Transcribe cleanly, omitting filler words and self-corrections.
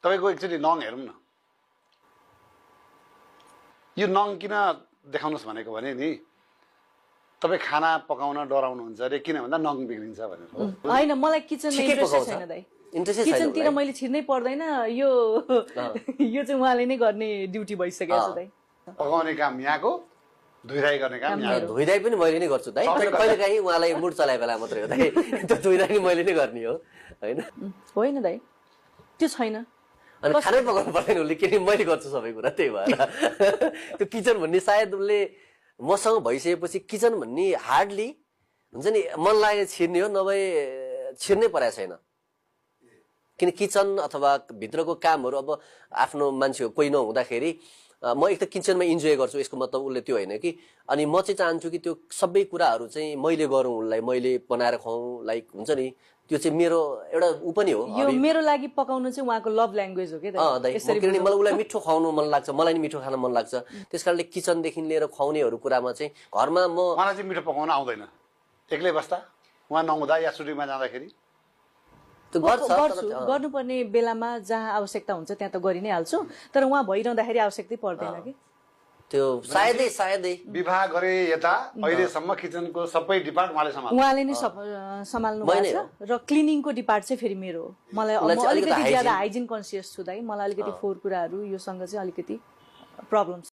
तपाईँको एकचोटि नङ हेरौँ न, यो नङ किन देखाउनुहोस् भनेको भने नि तपाईँ खाना पकाउन डराउनुहुन्छ अरे, किन भन्दा नङ बिग्रिन्छ भनेर हो। होइन, मलाई किचनमा इन्ट्रेस्ट छैन दाइ, किचनतिर मैले छिर्नै पर्दैन, यो यो चाहिँ उहाँले नै गर्ने ड्युटी भइसकेको छ दाइ। पकाउने काम यहाँको, धुइधाइ गर्ने काम यहाँ। धुइधाइ पनि मैले नै गर्छु दाइ, कहिलेकाहीँ उहाँलाई मुड चलाए बेला मात्रै हो दाइ, त्यो धुइधाइ पनि मैले नै गर्ने हो होइन। होइन दाइ, त्यो छैन। अनि खानै पकाउनु पर्दैन उसले, किनकि मैले गर्छु सबै कुरा, त्यही भएर त्यो किचन भन्ने सायद उसले मसँग भइसकेपछि किचन भन्ने हार्डली हुन्छ नि मन लागेर छिर्ने हो, नभए छिर्नै परेको छैन। किन किचन अथवा भित्रको कामहरू अब आफ्नो मान्छे कोही नहुँदाखेरि म एक त किचनमा इन्जोय गर्छु, यसको मतलब उसले त्यो होइन कि। अनि म चाहिँ चाहन्छु कि त्यो सबै कुराहरू चाहिँ मैले गरौँ, उसलाई मैले बनाएर खुवाउँ, लाइक हुन्छ नि, त्यो चाहिँ मेरो एउटा ऊ पनि हो। यो मेरो लागि पकाउनु चाहिँ उहाँको लभ ल्याङ्ग्वेज हो के दाइ। किनकि मलाई उसलाई मिठो खुवाउनु मन लाग्छ, मलाई नि मिठो खान मन लाग्छ, त्यस कारणले किचनदेखि लिएर खुवाउनेहरू कुरामा चाहिँ घरमा उहाँलाई चाहिँ मिठो पकाउन आउँदैन, एक्लै बस्दा उहाँ नहुँदा या सुटिङमा जाँदाखेरि गर्नुपर्ने बेलामा जहाँ आवश्यकता हुन्छ त्यहाँ त गरि नै हाल्छु, तर उहाँ भइरहँदाखेरि आवश्यकतै पर्दैन कि। त्यो सायदै विवाह गरे यता अहिलेसम्म किचनको सबै डिपार्ट उहाँले नै सम्हाल्नु भएको छ, र क्लिनिङको डिपार्ट चाहिँ फेरि मेरो हो। मलाई अलिकति ज्यादा हाइजिन कन्सियस छु दाइ, मलाई अलिकति फोहोर कुराहरू योसँग चाहिँ अलिकति प्रब्लम छ।